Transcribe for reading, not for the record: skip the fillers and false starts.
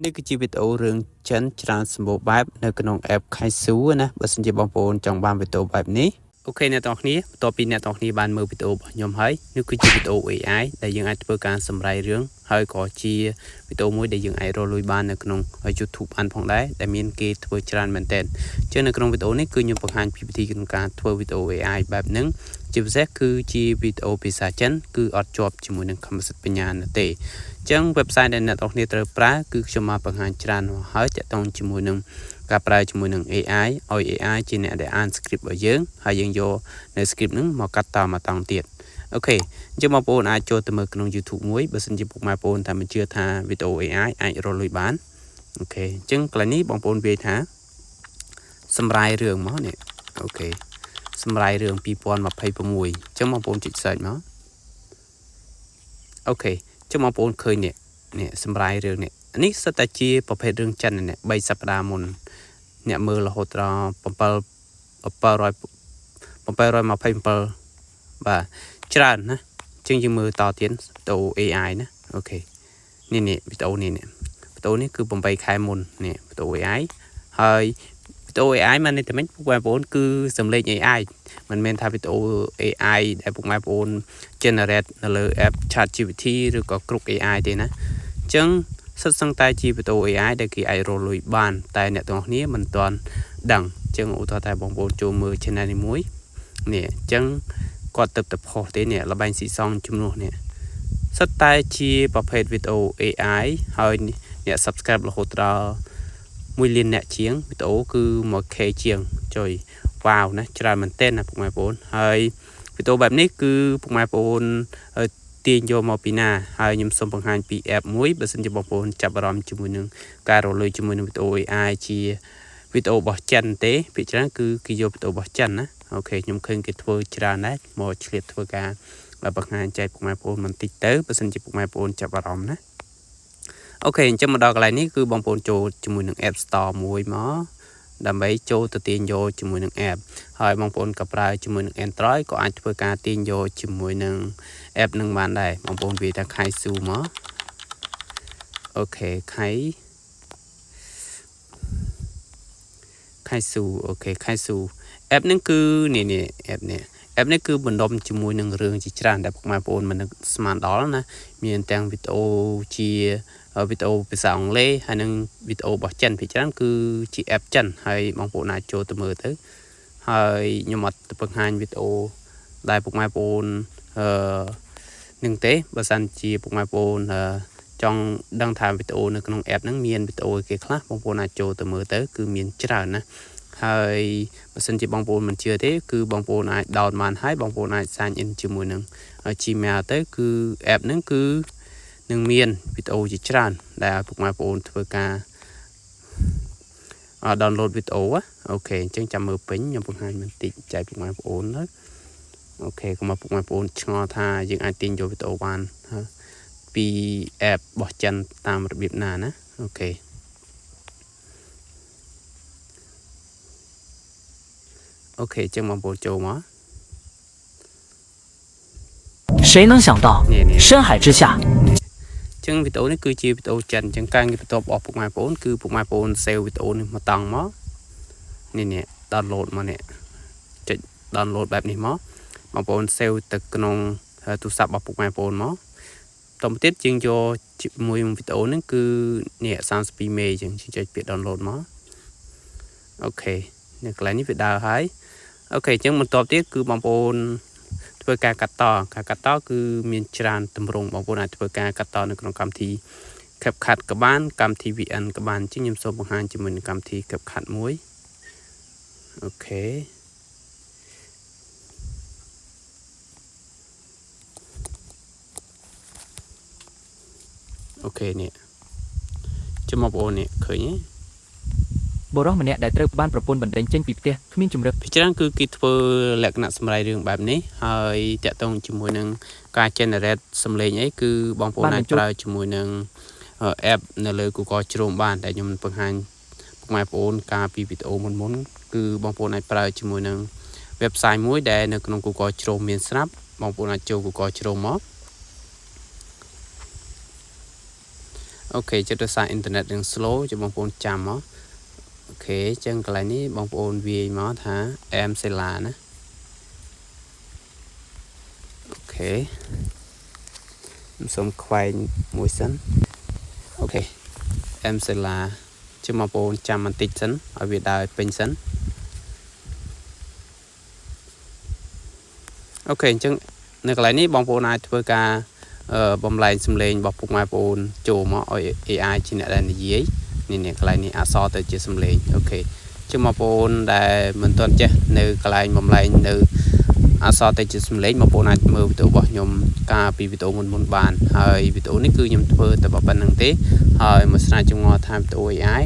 នេះគឺជាវីដេអូរឿងចិនច្រើនសម្បូរបែបនៅក្នុង app Kuaishou ណាបើសិនជាបងប្អូនចង់បានវីដេអូបែបនេះOK អ្នកទាំងគ្នាបន្ទាប់ពីអ្នកទាំងគ្នាបានមើលវីដេអូរបស់ខ្ញុំហើយនេះគឺជាវីដេអូ AI ដែលយើងអាចធ្វើការសម្រាយរឿងហើយក៏ជាវីដេអូមួយដែលយើងអាចរកលុយបាននៅក្នុង YouTube បានផងដែរដែលមានគេធ្វើច្រើនមែនទែនអញ្ចឹងនៅក្នុងវីដេអូនេះគឺខ្ញុំបង្ហាញពីវិធីក្នុងការធ្វើវីដេអូ AI បែបហ្នឹងជាពិសេសគឺជាវីដេអូភាសាចិនគឺអត់ជាប់ជាមួយនឹងកម្មសិទ្ធិបញ្ញានោះទេអញ្ចឹង website ដែលអ្នកទាំងគ្នាត្រូវប្រើគឺខ្ញុំមកបង្ហាញច្រើនហើយតាក់ទងជាមួយនឹងការប្រើជាមួយនឹង AI ឲ្យ AI ជាអ្នកដែលអាន script របស់យើងហើយយើងយកនៅ script ហ្នឹងមកកាត់តមកតង់ទៀត OK អញ្ចឹងបងប្អូនអាចចូលទៅមើលក្នុង YouTube មួយបើសិនជាពុកម៉ែបងប្អូនថាមិនជឿថាវីដេអូ AI អាចរកលុយបាន OK អញ្ចឹងកន្លែងនេះបងប្អូនវាយថាសម្រាយរឿងមកនេះOK សម្រាយរឿង2026អញ្ចឹងបងប្អូនចុច search មក OK អញ្ចឹងបងប្អូនឃើញនេះនេះសម្រាយរឿងនេះនេះសិតតែជាប្រភេទរឿងចិននេះ3សប្តាហ៍មុនអ្នកមើលរហូតដល់7 700 727បាទច្រើនណាជាងយើងមើលតទៀតវីដេអូ AI ណាOK នេះនេះវីដេអូនេះនេះវីដេអូនេះគឺ8ខែមុននេះវីដេអូ AI ហើយវីដេអូ AI មកនេះតែមិនពុកម៉ែបងប្អូនគឺសំឡេង AI មិនមែនថាវីដេអូ AI ដែលពុកម៉ែបងប្អូន generate នៅលើ app ChatGPT ឬក៏គ្រប់ AI ទេណាអញ្ចឹងសិតសឹងតែជាវីដេអូ AI ដែលគេអាចរកលុយបាន តែអ្នកទាំងអស់គ្នាមិនទាន់ដឹងអញ្ចឹងឧទាហរណ៍តែបងប្អូនចូលមើល channel នេះមួយនេះអញ្ចឹងគាត់ទៅតែផុសទេនេះលបែងស៊ីសងជំនួសនេះសិតតែជាប្រភេទវីដេអូ AI ហើយអ្នក subscribe រហូតដល់1លានអ្នកជាងវីដេអូគឺ 1K ជាងចុយវ៉ាវណាច្រើនមែនទែនណាពុកម៉ែបងប្អូនហើយវីដេអូបែបនេះគឺពុកម៉ែបងប្អូនទាញយកមកពីណាហើយខ្ញុំសូមបង្ហាញពី app មួយបើសិនជាបងប្អូនចាប់អារម្មណ៍ជាមួយនឹងការរកលុយជាមួយនឹងវីដេអូ AI ជាវីដេអូរបស់ចិនទេភាគច្រើនគឺគេយកវីដេអូរបស់ចិនណាOK ខ្ញុំឃើញគេធ្វើច្រើនដែរមកឆ្លៀតធ្វើការបង្ហាញចែកពុកម៉ែបងប្អូនបន្តិចទៅបើសិនជាពុកម៉ែបងប្អូនចាប់អារម្មណ៍ណាOK អញ្ចឹងមកដល់កន្លែងនេះគឺបងប្អូនចូលជាមួយនឹង App Store មួយមកដើម្បីចូលទៅទាញយកជាមួយនឹង app ហើយបងប្អូនក៏ប្រើជាមួយនឹង Android ក៏អាចធ្វើការទាញយកជាមួយនឹង app នឹងបានដែរបងប្អូនវាយថា Kuaishou មក OK Kuaishou OK Kuaishou app ហ្នឹងគឺនេះនេះ app នេះ app នេះគឺបណ្ដុំជាមួយនឹងរឿងជាច្រើនដែលពុកម៉ែបងប្អូនមិននឹកស្មានដល់ណាមានទាំងវីដេអូជាវីដេអូភាសាអង់គ្លេសហើយនិងវីដេអូរបស់ចិនភាគច្រើនគឺជា app ចិនហើយបងប្អូនអាចចូលទៅមើលទៅហើយខ្ញុំអត់ទៅបង្ហាញវីដេអូដែលពុកម៉ែបងប្អូនអឺនឹងទេបើសិនជាពុកម៉ែបងប្អូនចង់ដឹងថាវីដេអូនៅក្នុង app ហ្នឹងមានវីដេអូគេខ្លះបងប្អូនអាចចូលទៅមើលទៅគឺមានច្រើនណាហើយបើសិនជាបងប្អូនមិនជឿទេគឺបងប្អូនអាច download បានហើយបងប្អូនអាច sign in ជាមួយនឹង Gmail ទៅគឺ app ហ្នឹងគឺនឹងមានវីដេអូជាច្រើនដែលឲ្យពុកម៉ែបងប្អូនធ្វើការ download វីដេអូOK អញ្ចឹងចាំមើលពេញខ្ញុំបង្ហាញបន្តិចចែកពុកម៉ែបងប្អូនទៅOK កុំឲ្យពុកម៉ែបងប្អូនឆ្ងល់ថាយើងអាចទាញយកវីដេអូបានពី app របស់ចិនតាមរបៀបណាណាOK OK អញ្ចឹងបងប្អូនចូលមក 谁能想到，深海之下， ចឹងវីដេអូនេះគឺជាវីដេអូចិនចឹងការងារបន្ទាប់របស់ពុកម៉ែបងប្អូនគឺពុកម៉ែបងប្អូន save វីដេអូនេះមកតង់មកនេះនេះ download មកនេះចុច download បែបនេះមកបងប្អូន save ទៅក្នុងទូរស័ព្ទរបស់ពុកម៉ែបងប្អូនមកតទៅទៀតយើងយកជាមួយវីដេអូនេះគឺនេះ32មេចឹងចុចពាក្យ download មក OK នៅកន្លែងនេះវាដើរហើយ OK អញ្ចឹងបន្ទាប់ទៀតគឺបងប្អូនធ្វើការកាត់តការកាត់តគឺមានច្រើនទម្រង់បងប្អូនអាចធ្វើការកាត់តនៅក្នុងកម្មវិធី CapCut ក៏បានកម្មវិធី VN ក៏បានអញ្ចឹងខ្ញុំសូមបង្ហាញជាមួយនឹងកម្មវិធី CapCut មួយ OK OK នេះចាំបងប្អូននេះឃើញទេ បុរសម្នាក់ដែលត្រូវបានប្រពន្ធបណ្ដេញចេញពីផ្ទះគ្មានជម្រើស ពីច្រើនគឺគេធ្វើលក្ខណៈសម្រាយរឿងបែបនេះហើយតាក់ទងជាមួយនឹងការ generate សំឡេងអីគឺបងប្អូនអាចប្រើជាមួយនឹង app នៅលើ Google Chrome បានដែលខ្ញុំបង្ហាញពុកម៉ែបងប្អូនកាលពីវីដេអូមុនមុនគឺបងប្អូនអាចប្រើជាមួយនឹង website មួយដែលនៅក្នុង Google Chrome មានស្រាប់បងប្អូនអាចចូល Google Chrome មក OK ចិត្តដោយសារអ៊ីនធឺណិតនឹង slow ចាំបងប្អូនចាំមក OK អញ្ចឹងកន្លែងនេះបងប្អូនវាយមកថា អែមសេឡាណា OK ខ្ញុំសូមខ្វែងមួយសិន OK អែមសេឡាជិះបងប្អូនចាំបន្តិចសិនឲ្យវាដើរពេញសិន OK អញ្ចឹងនៅកន្លែងនេះបងប្អូនអាចធ្វើការបំលែងសំឡេងរបស់ពុកម៉ែបងប្អូនចូលមកឲ្យ AI ជាអ្នកដែលនិយាយនេះនេះកន្លែងនេះអក្សរទៅជាសំឡេង OK ជិះបងប្អូនដែលមិនទាន់ចេះនៅកន្លែងបំលែងនៅអក្សរទៅជាសំឡេងបងប្អូនអាចមើលវីដេអូរបស់ខ្ញុំកាលពីវីដេអូមុនមុនបានហើយវីដេអូនេះគឺខ្ញុំធ្វើតែប៉ុណ្្នឹងទេហើយមួយស្រាចម្ងល់ថាវីដេអូ AI